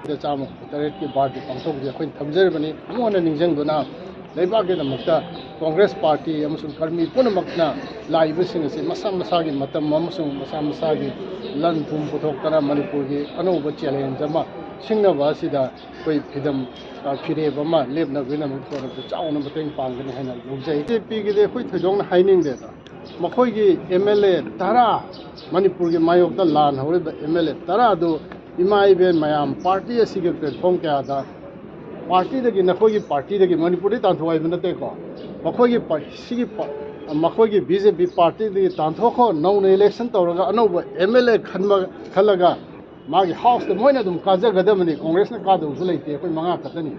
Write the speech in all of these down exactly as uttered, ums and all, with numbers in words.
ꯆꯥꯝꯃ ꯍꯨꯝꯐꯨ ꯇꯔꯦꯠꯀꯤ ꯕꯥꯔꯗꯦ ꯄꯥꯡꯊꯣꯛꯄꯁꯦ ꯑꯩꯈꯣꯏꯅ ꯊꯝꯖꯔꯤꯕꯅꯤ꯫ ꯑꯃꯨꯛ ꯍꯟꯅ ꯅꯤꯡꯁꯤꯡꯗꯨꯅ ꯂꯩꯕꯥꯛꯀꯤꯗꯃꯛꯇ ꯀꯣꯡꯒ꯭ꯔꯦꯁ ꯄꯥꯔꯇꯤ ꯑꯃꯁꯨꯡ ꯀꯔꯃꯤ ꯄꯨꯝꯅꯃꯛꯅ ꯂꯥꯛꯏꯕꯁꯤꯡ ꯑꯁꯤ ꯃꯁꯥ ꯃꯁꯥꯒꯤ ꯃꯇꯝ ꯑꯃꯁꯨꯡ ꯃꯁꯥ ꯃꯁꯥꯒꯤ ꯂꯟ ꯊꯨꯝ ꯄꯨꯊꯣꯛꯇꯅ ꯃꯅꯤꯄꯨꯔꯒꯤ ꯑꯅꯧꯕ ꯆꯦꯂꯦꯟꯖ ꯑꯃ ꯁꯤꯡꯅꯕ ꯑꯁꯤꯗ ꯑꯩꯈꯣꯏ ꯐꯤꯗꯝ, ꯑ, ꯐꯤꯔꯦꯞ ꯑꯃ ꯂꯦꯞꯅꯕꯒꯤꯗꯃꯛꯇ ꯆꯥꯎꯅ ꯃꯇꯦꯡ ꯄꯥꯡꯒꯅꯤ ꯍꯥꯏꯅ ꯂꯧꯖꯩ꯫ ꯕꯤ ꯖꯦ ꯄꯤꯒꯤꯗꯤ ꯑꯩꯈꯣꯏ ꯊꯣꯏꯗꯣꯛꯅ ꯍꯥꯏꯅꯤꯡꯗꯦꯗ꯫ ꯃꯈꯣꯏꯒꯤ ꯑꯦꯝ ꯑꯦꯜ ꯑꯦ ꯇꯔꯥ, ꯃꯅꯤꯄꯨꯔꯒꯤ ꯃꯥꯌꯣꯛꯇ ꯂꯥꯟ ꯍꯧꯔꯤꯕ ꯑꯦꯝ ꯑꯦꯜ ꯑꯦ ꯇꯔꯥꯗꯨ ꯏꯃꯥ ꯏꯕꯦꯟ ꯃꯌꯥꯝ ꯄꯥꯔꯇꯤ ꯑꯁꯤꯒꯤ ꯄ꯭ꯂꯦꯠꯐꯣꯝ ꯀꯌꯥꯗ ꯄꯥꯔꯇꯤꯗꯒꯤ, ꯅꯈꯣꯏꯒꯤ ꯄꯥꯔꯇꯤꯗꯒꯤ, ꯃꯅꯤꯄꯨꯔꯗꯒꯤ ꯇꯥꯟꯊꯣꯛ ꯍꯥꯏꯕ ꯅꯠꯇꯦꯀꯣ, ꯃꯈꯣꯏꯒꯤ ꯄꯥ-, ꯁꯤꯒꯤ ꯄꯥ-, ꯃꯈꯣꯏꯒꯤ ꯕꯤ ꯖꯦ ꯄꯤ ꯄꯥꯔꯇꯤꯗꯒꯤ ꯇꯥꯟꯊꯣꯛꯈꯣ, ꯅꯧꯅ ꯏꯂꯦꯛꯁꯟ ꯇꯧꯔꯒ ꯑꯅꯧꯕ ꯑꯦꯝ ꯑꯦꯜ ꯑꯦ ꯈꯟꯕ, ꯈꯜꯂꯒ ꯃꯥꯒꯤ ꯍꯥꯎꯁꯇ ꯃꯣꯏꯅ ꯑꯗꯨꯝ ꯀꯥꯖꯒꯗꯕꯅꯤ, ꯀꯣꯡꯒ꯭ꯔꯦꯁꯅ ꯀꯥꯗꯧꯕꯁꯨ ꯂꯩꯇꯦ, ꯑꯩꯈꯣꯏ ꯃꯉꯥ ꯈꯛꯇꯅꯤ,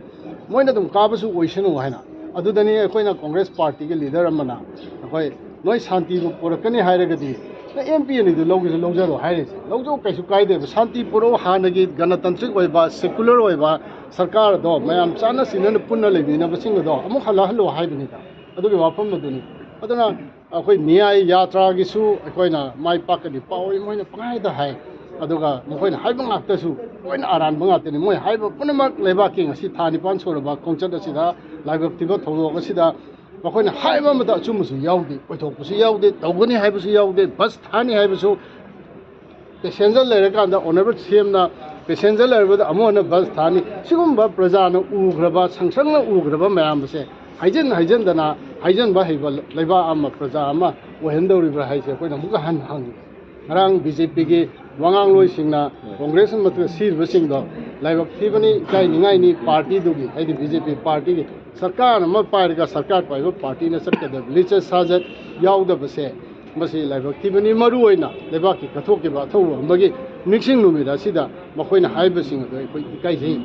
ꯃꯣꯏꯅ ꯑꯗꯨꯝ ꯀꯥꯕꯁꯨ ꯑꯣꯏꯁꯅꯨ ꯍꯥꯏꯅ꯫ ꯑꯗꯨꯗꯅꯤ ꯑꯩꯈꯣꯏꯅ ꯀꯣꯡꯒ꯭ꯔꯦꯁ ꯄꯥꯔꯇꯤꯒꯤ ꯂꯤꯗꯔ ꯑꯃꯅ ꯑꯩꯈꯣꯏ ꯅꯣꯏ ꯁꯥꯟꯇꯤꯕꯨ ꯄꯨꯔꯛꯀꯅꯤ ꯍꯥꯏꯔꯒꯗꯤ ꯅꯣꯏ ꯑꯦꯝ ꯄꯤ ꯑꯅꯤꯗꯨ ꯂꯧꯒꯦꯁꯨ ꯂꯧꯖꯔꯣ ꯍꯥꯏꯔꯤꯁꯦ꯫ ꯂꯧꯖꯧ, ꯀꯩꯁꯨ ꯀꯥꯏꯗꯦꯕ, ꯁꯥꯟꯇꯤ ꯄꯨꯔꯛꯎ, ꯍꯥꯟꯅꯒꯤ ꯒꯅꯇꯟꯇ꯭ꯔꯤꯛ ꯑꯣꯏꯕ, ꯁꯦꯀꯨꯂꯔ ꯑꯣꯏꯕ ꯁꯔꯀꯥꯔꯗꯣ ꯃꯌꯥꯝ ꯆꯥꯟꯅ ꯁꯤꯟꯅꯅ ꯄꯨꯟꯅ ꯂꯩꯃꯤꯟꯅꯕꯁꯤꯡ ꯑꯗꯣ ꯑꯃꯨꯛ ꯍꯜꯂꯛꯍꯜꯂꯣ ꯍꯥꯏꯕꯅꯤꯗ꯫ ꯑꯗꯨꯒꯤ ꯋꯥꯐꯝ ꯑꯗꯨꯅꯤ꯫ ꯑꯗꯨꯅ ꯑꯩꯈꯣꯏ ꯅ꯭ꯌꯥꯏ ꯌꯥꯇ꯭ꯔꯥꯒꯤꯁꯨ ꯑꯩꯈꯣꯏꯅ ꯃꯥꯏ ꯄꯥꯛꯀꯅꯤ ꯄꯥꯎ ꯃꯣꯏꯅ ꯄꯪꯍꯥꯏꯗ ꯍꯥꯏ, ꯑꯗꯨꯒ ꯃꯈꯣꯏꯅ ꯍꯥꯏꯕ ꯉꯥꯛꯇꯁꯨ ꯂꯣꯏꯅ ꯑꯔꯥꯟꯕ ꯉꯥꯛꯇꯅꯤ꯫ ꯃꯣꯏ ꯍꯥꯏꯕ ꯄꯨꯝꯅꯃꯛ ꯂꯩꯕꯥꯛꯀꯤ ꯉꯁꯤ ꯊꯥ ꯅꯤꯄꯥꯟ ꯁꯨꯔꯕ ꯈꯣꯡꯆꯠ ꯑꯁꯤꯗ, ꯂꯥꯏꯕꯛ ꯊꯤꯕ ꯊꯧꯗꯣꯛ ꯑꯁꯤꯗ ꯃꯈꯣꯏꯅ ꯍꯥꯏꯕ ꯑꯃꯗ ꯑꯆꯨꯝꯕꯁꯨ ꯌꯥꯎꯗꯦ, ꯑꯣꯏꯊꯣꯛꯄꯁꯨ ꯌꯥꯎꯗꯦ, ꯇꯧꯒꯅꯤ ꯍꯥꯏꯕꯁꯨ ꯌꯥꯎꯗꯦ, ꯕꯁ ꯊꯥꯅꯤ ꯍꯥꯏꯕꯁꯨ ꯄꯦꯁꯦꯟꯖꯔ ꯂꯩꯔꯀꯥꯟꯗ ꯑꯣꯅꯔꯕꯜ ꯁꯤ ꯑꯦꯝꯅ ꯄꯦꯁꯦꯟꯖꯔ ꯂꯩꯔꯕꯗ ꯑꯃꯨꯛ ꯍꯟꯅ ꯕꯁ ꯊꯥꯅꯤ꯫ ꯁꯤꯒꯨꯝꯕ ꯄ꯭ꯔꯖꯥꯅ ꯎꯈ꯭ꯔꯕ, ꯁꯪꯁꯪꯅ ꯎꯈ꯭ꯔꯕ ꯃꯌꯥꯝ ꯑꯁꯦ ꯍꯥꯏꯖꯤꯟ ꯍꯥꯏꯖꯤꯟꯗꯅ ꯍꯥꯏꯖꯤꯟꯕ ꯍꯩꯕ ꯂꯩꯕꯥꯛ ꯑꯃ, ꯄ꯭ꯔꯖꯥ ꯑꯃ ꯑꯣꯏꯍꯟꯗꯧꯔꯤꯕ꯭ꯔꯥ ꯍꯥꯏꯁꯦ ꯑꯩꯈꯣꯏꯅ ꯑꯃꯨꯛꯀ ꯍꯟꯅ ꯍꯪꯉꯤ꯫ ꯉꯔꯥꯡ ꯕꯤ ꯖꯦ ꯄꯤꯒꯤ ꯋꯥꯉꯥꯡꯂꯣꯏꯁꯤꯡꯅ ꯀꯣꯡꯒ꯭ꯔꯦꯁ ꯃꯊꯛꯇ ꯁꯤꯔꯤꯕꯁꯤꯡꯗꯣ ꯂꯥꯏꯕꯛ ꯊꯤꯕꯅꯤ, ꯏꯀꯥꯏ ꯅꯤꯡꯉꯥꯏꯅꯤ, ꯄꯥꯔꯇꯤꯗꯨꯒꯤ, ꯍꯥꯏꯗꯤ ꯕꯤ ꯖꯦ ꯄꯤ ꯄꯥꯔꯇꯤꯒꯤ ꯁꯔꯀꯥꯔ ꯑꯃ ꯄꯥꯏꯔꯒ ꯁꯔꯀꯥꯔ ꯄꯥꯏꯕ ꯄꯥꯔꯇꯤꯅ ꯆꯠꯀꯗꯕ ꯂꯤꯆꯠ ꯁꯥꯖꯠ ꯌꯥꯎꯗꯕꯁꯦ ꯃꯁꯤ ꯂꯥꯏꯕꯛ ꯊꯤꯕꯅꯤ꯫ ꯃꯔꯨ ꯑꯣꯏꯅ ꯂꯩꯕꯥꯛꯀꯤ ꯀꯠꯊꯣꯛꯈꯤꯕ ꯑꯊꯧꯕ ꯑꯃꯒꯤ ꯅꯤꯡꯁꯤꯡ ꯅꯨꯃꯤꯠ ꯑꯁꯤꯗ ꯃꯈꯣꯏꯅ ꯍꯥꯏꯕꯁꯤꯡ ꯑꯗꯨ ꯑꯩꯈꯣꯏ ꯏꯀꯥꯏꯖꯩ꯫